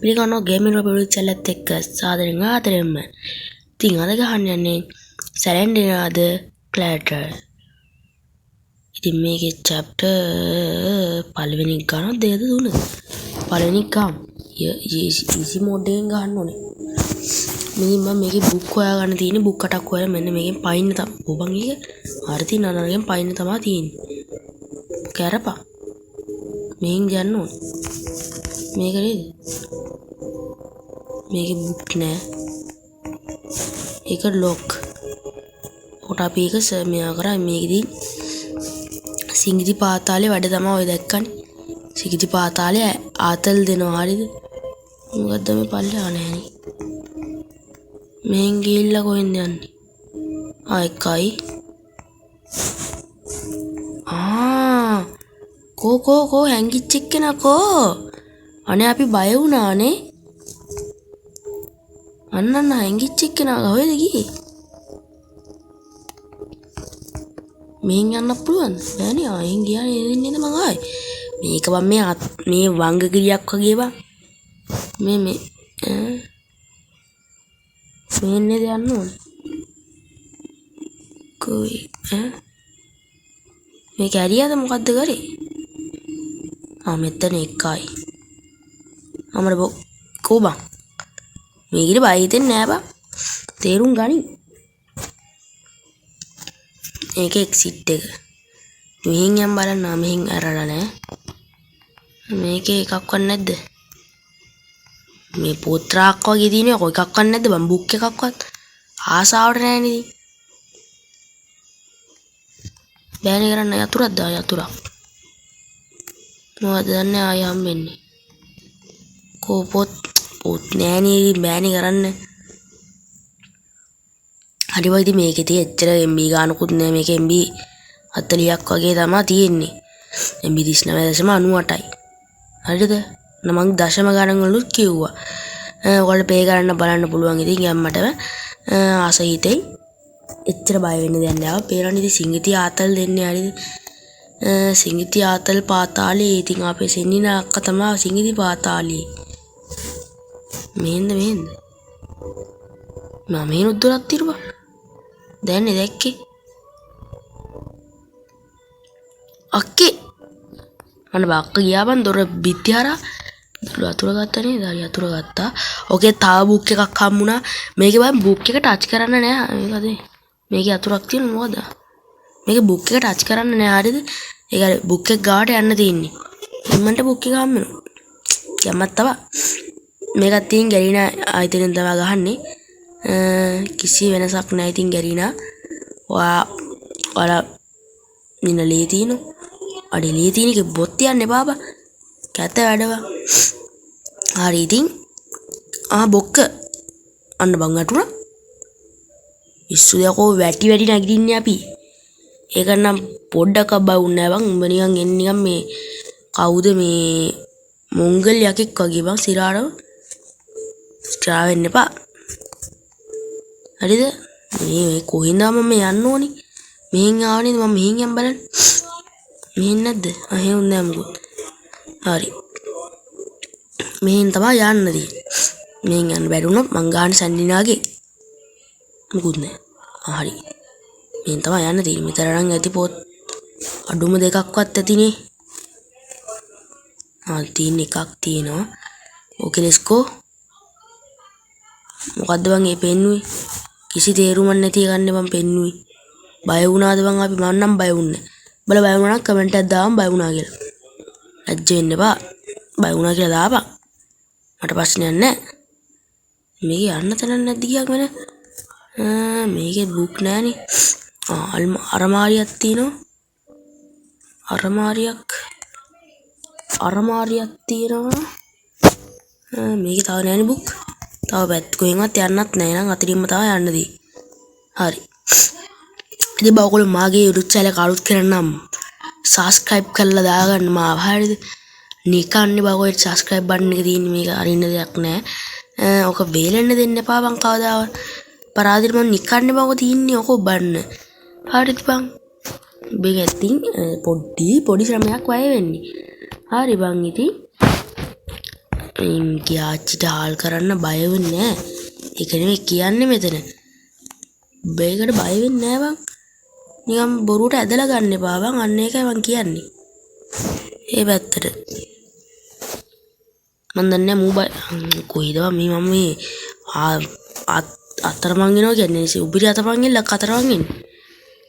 පිළිගන්නවා gaming robot channel එකත් එක්ක සාදරයෙන් ආදරෙන්ම. ඉතින් අද ගහන්න යන්නේ සැලැන්ඩිනාද ක්ලැටර්. ඉතින් මේකේ චැප්ටර් පළවෙනි ගාන දෙකද තුනද? පළවෙනි ගාම ඊසි මෝඩ් එකෙන් ගහන්න ඕනේ. මෙන්න මම මේකේ බුක් හොයාගන්න තියෙන්නේ. බුක් අටක් හොයලා මෙන්න මේකෙන් පයින්න තමයි. බං ඒක හරි තියෙන අනරගෙන් පයින්න තමයි තියෙන්නේ. කැරපා. මෙහෙන් යන්න ඕනේ. මේක නේද? මේකේ බුක් නෑ. ඒක ලොක්. කොට අපි ඒක මෙයා කරා. මේකෙදි සිංගිති පාතාලේ වැඩ තමයි ඔය දැක්කනේ. සිංගිති පාතාලේ ආතල් දෙනවා හරිද? මොකද්ද මේ පල්ලෙහා නෑනේ. මෙහෙන් ගිහිල්ලා කොහෙන්ද යන්නේ? ආ එකයි. ආ කෝ කෝ කෝ හැංගිච්ච එක්කෙනා කෝ? අනේ අපි බය වුණානේ. අන්න අන්න හැංගිච්ච එක්කෙනා කොහෙද ගියේ? මෙහෙන් යන්න පුළුවන්ද? බෑනේ. ආ එහෙන් ගියා නේද නේද මං ආයේ. මේක බං මේ මේ වංග කිරියක් වගේ බං. මේ මේ ඈ මෙහෙන් නේද යන්න ඕනේ? කොයි ඈ මේක ඇරියාද මොකද්ද කරේ? ආ මෙතන එකයි. අමර බෝ කෝ බං. මේකට බය හිතෙන්නේ නෑ බං. තේරුම් ගනි. මේක එක්සිට් එක. මෙහෙන් යන් බලන්න. ආ මෙහෙන් ඇරලා නෑ. මේකේ එකක්වත් නැද්ද? මේ පොත් රාක් වගේ තියෙන කො එකක්වත් නැද්ද බං? බුක් එකක්වත් ආසාවට නෑනේ ඉතින්. බෑනේ කරන්න. යතුරක් දා යතුරක්. මොකද දන්නේ ආයෙ හම්බෙන්නේ. කෝ පොත් පොත් නෑනේ ඉතින් බෑනේ කරන්න. හරි බං ඉතින් මේකේ තියෙ එච්චර MB ගානකුත් නෑ. මේක MB 40ක් වගේ තමා තියෙන්නේ. MB 39.98යි. හරිද? මං දශම ගණන් වලුත් කිව්වා. ඔයාලට පේ කරන්න බලන්න පුළුවන් ඉතින් ගැම්මටම ආස හිතෙයි. එච්චර බය වෙන්න දෙයක් නෑ. පේරන් ඉතින් සිංගිති ආතල් දෙන්නේ හරිද? සිංගිති ආතල් පාතාලේ. ඉතින් අපේ සෙන්නිනා අක්කා තමා සිංගිති පාතාලේ. මෙහෙන්ද මෙහෙන්ද? මම මෙහෙනුත් දොරක් තිරුවා. දැන්නේ දැක්කේ. අක්කේ අන්න බා අක්කා ගියා බං දොර බිත්ති හරහා. දොර අතුර ගත්තා නේද? හරි අතුර ගත්තා. ඕකේ තව බුක් එකක් හම්බුණා. මේකේ බං බුක් එක ටච් කරන්න නෑ. මේකද මේකේ අතුරක් තියෙන මොකද? මේකේ බුක් එක ටච් කරන්න නෑ හරිද? ඒක හරි බුක් එක ගාවට යන්න තියෙන්නේ. ඉම්මන්ට බුක් එක හම්බ වෙනවා. ගැම්මක් තව. මේකත් තියෙන ගැරීනා ආයතනෙන් තමයි ගහන්නේ. කිසි වෙනසක් නෑ ඉතින් ගැරීනා. ඔයාලා මෙන්න ලේ තියෙනවා. අඩේ ලේ තියෙන එකේ බොත් තියන්න එපා බා. කැත වැඩ බා. හරි ඉතින් ආ බොක්ක අන්න බං වැටුණා. ඉස්සු යකෝ වැටි වැටි නැගිටින්නේ අපි. ඒක නම් පොඩ්ඩක් බය වුණේ නෑ බං. උඹ නිකන් එන්නේ නිකන් මේ කවුද මේ මොංගල් යකෙක් වගේ බං. සිරාරව සිරා වෙන්න එපා. හරිද? මේ කොහෙන්ද මම මේ යන්න ඕනේ? මෙහෙන් ආව නේද මම? මෙහෙන් යන් බලන්න. මෙහෙන් නැද්ද? ආ එහෙම නෑ මොකුත්. හරි. මෙහෙන් තමයි යන්න තියෙන්නේ. මෙහෙන් යන්න බැරි වුණොත් මං ගාන සැන්ඩිනාගේ මොකුත් නෑ. ආ හරි. මෙහෙන් තමයි යන්න තියෙන්නේ. මෙතන නම් ඇති පොත් අඩුම දෙකක්වත් ඇතිනේ. ආ තියෙන එකක් තියෙනවා. ඕකේ let's ගෝ. මොකද්ද බං ඒ පෙන්නුවේ? කිසි තේරුමක් නැති එකක් නේ බං පෙන්නුවේ. බය වුණාද බං අපි? මං නම් බය වුණේ නෑ. උඹලා බය වුණා නම් කමෙන්ට් එකක් දාන්න බය වුණා කියලා. ලැජ්ජ වෙන්න එපා. බය වුණා කියලා දාපන්. මට ප්‍රශ්නයක් නෑ. මේකේ යන්න තැනක් නැද්ද කියක් වෙන? මේකේ බුක් නෑනේ. ආ අරමාරියක් තියෙනවා. අරමාරියක් තියෙනවා. මේකේ තව නෑනේ බුක්. තව පැත්ත කොහෙන්වත් යන්නත් නෑ නං අතරින්ම තමයි යන්න තියෙන්නේ. හරි. ඉතින් බං ඔයගොල්ලෝ මාගේ YouTube channel එක අලුත් කරන්න නම් subscribe කරලා දාගන්න මාව. හරිද? නිකන් නේ බං ඔය subscribe button එක තියෙන්නේ. මේක අරින්න දෙයක් නෑ. ඔක වේලෙන්න දෙන්න එපා බං කවදාවත්. පරාදෙට මං නිකන් නේ බං ඔක තියෙන්නේ. ඔක ඔබන්න. හරිද බං? මේක ඉතින් පොඩි පොඩි ශ්‍රමයක් වය වෙන්නේ. හරි බං ඉතින්. මේ ආච්චිට හාල් කරන්න බය වෙන්නේ නෑ. ඒක නෙමෙයි කියන්නේ මෙතන. බේකට බය වෙන්නේ නෑ බං. නිකන් බොරුවට ඇදලා ගන්න එපා බං. අන්න ඒකයි මං කියන්නේ. ඒ පැත්තට. මං දන්නේ නෑ මූ බය කොහෙද බං මේ මම මේ අතරමං වෙනවා කියන්නේ උපිරි අතරමං වෙන්න අතරමං වෙන්නේ.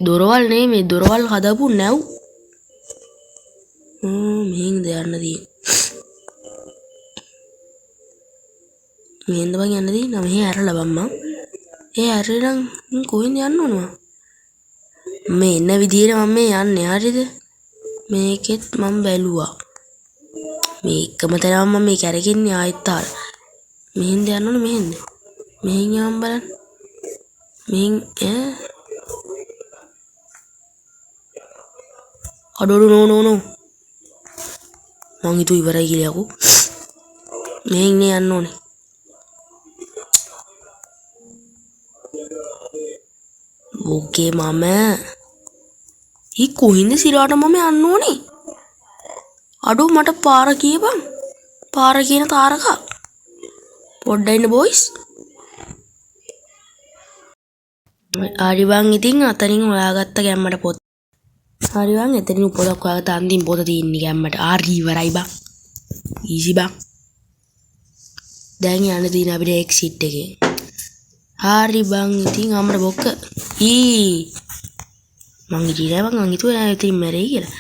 දොරවල් නේ මේ දොරවල් හදපු නැව්. මෙහෙන්ද යන්න තියෙන්නේ. මෙහෙන්ද බං යන්න තියෙන්නේ. මෙහෙ ඇරලා බං මං. ඒ ඇරලා නම් කොහෙන්ද යන්න ඕන මං? මේ එන විදියට මම මේ යන්නේ හරිද? මේකෙත් මං බැලුවා. මේ එකම තැනම මම මේ කැරකෙන්නේ ආයෙත් ආර. මෙහෙන්ද යන්න ඕන මෙහෙන්ද? මෙහෙන් යන්න බලන්න. මෙහෙන් ඈ අඩෝ අඩෝ නෝ නෝ නෝ. මං හිතුවා ඉවරයි කියලා යකෝ. මෙහෙන් නේ යන්න ඕනේ. ඕකේ මම ඊ කොහින්ද සිරාට මම යන්න ඕනේ? අඩෝ මට පාර කියපන්. පාර කියන තාරකා. පොඩ්ඩක් ඉන්න බොයිස්. හරි බං ඉතින් අතනින් හොයාගත්ත ගැම්මට පොත්. හරි බං එතනින් පොතක් හොයාගත්ත අන්තිම පොත තියෙන්නේ ගැම්මට. හරි ඉවරයි බං. ඊසි බං. දැන් යන්න තියෙන අපිට එක්සිට් එකේ. හරි බං ඉතින් අම්මට බොක්ක. ඊ මං හිටියේ නෑ බං. මං හිතුවේ නෑ ඉතින් මැරෙයි කියලා.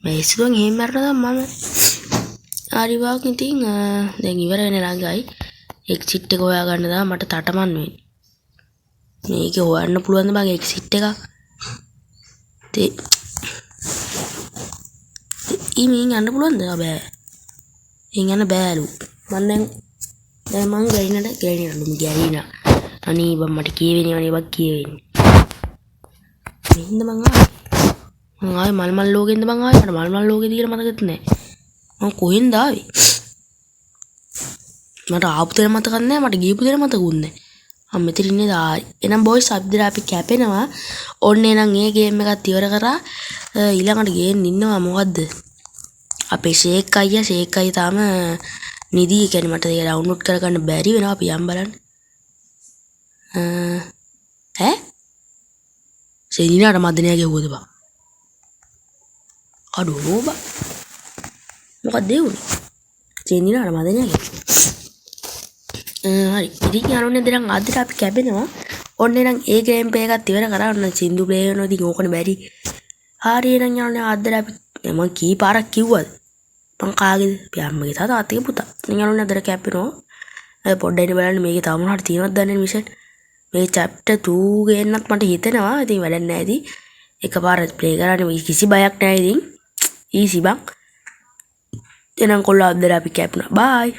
මම හිතුවා එහෙම මැරුණා නම් මම. හරි බං ඉතින් දැන් ඉවර වෙන ළඟයි. එක්සිට් එක හොයාගන්න තමයි මට තටමන් වෙන්නේ. මේකේ හොයන්න පුළුවන්ද බං එක්සිට් එකක්? තේ ඊ මෙහෙන් යන්න පුළුවන්ද? බෑ. එහෙන් යන්න බෑලු. මං දැන් මං ගැරිනට ගැරිනලු ගැරිනා. අනේ බං මට කියවෙන්නේ අනේ බං කියවෙන්නේ. මෙහෙන්ද මං ආවේ? මං ආවේ මල් මල් ලෝකෙන්ද බං ආවේ? මට මල් මල් ලෝකෙද කියලා මතකෙත් නෑ. මං කොහෙන්ද ආවේ? මට ආපු තැන මතකත් නෑ, මට ගියපු තැන මතකුත් නෑ. මං මෙතන ඉන්නේ ආයි. එහෙනම් බොයිස් අපිට අපි කැපෙනවා. ඔන්න එහෙනම් ඒ ගේම් එකත් ඉවර කරා. ඊළඟට ගේන්න ඉන්නවා මොකද්ද? අපේ ෂේක් අයියා. ෂේක් අයියා තාම නිදි. ඒ කියන්නේ මට ඒක ඩවුන්ලෝඩ් කරගන්න බැරි වෙනවා. අපි යන් බලන්න. ඈ? සෙලිනාට මදනයා ගැහුවද බං? අඩෝ නෝ බං. මොකක්ද ඒ වුනේ? සෙලිනාට මදනයා ගැහුවා. හරි. ඉතින් යාළුවනේ දැන් අදට අපි කැපෙනවා. ඔන්න එහෙනම් ඒ ගේම් ප්ලේ එකත් ඉවර කරා. ඔන්න සින්දු ප්ලේ වෙනවා. ඉතින් ඕකනේ බැරි. හරි එහෙනම් යාළුවනේ අදට අපි මං කී පාරක් කිව්වද? මං කාගේද? අපේ අම්මගේ තාත්තා තාත්තගේ පුතා. ඉතින් යාළුවනේ අදට කැපෙනවා. පොඩ්ඩක් ඉන්න බලන්න මේකේ තව මොනවද තියෙනවද දන්නේ නැහැ මිෂන්. මේ චැප්ටර් 2 ගේන්නත් මට හිතෙනවා. ඉතින් වැඩක් නැහැ ඉතින්. එකපාර ප්ලේ කරන්න කිසි බයක් නැහැ ඉතින්. ඊසි බං. එහෙනම් කොල්ලෝ අදට අපි කැපුණා. බයි.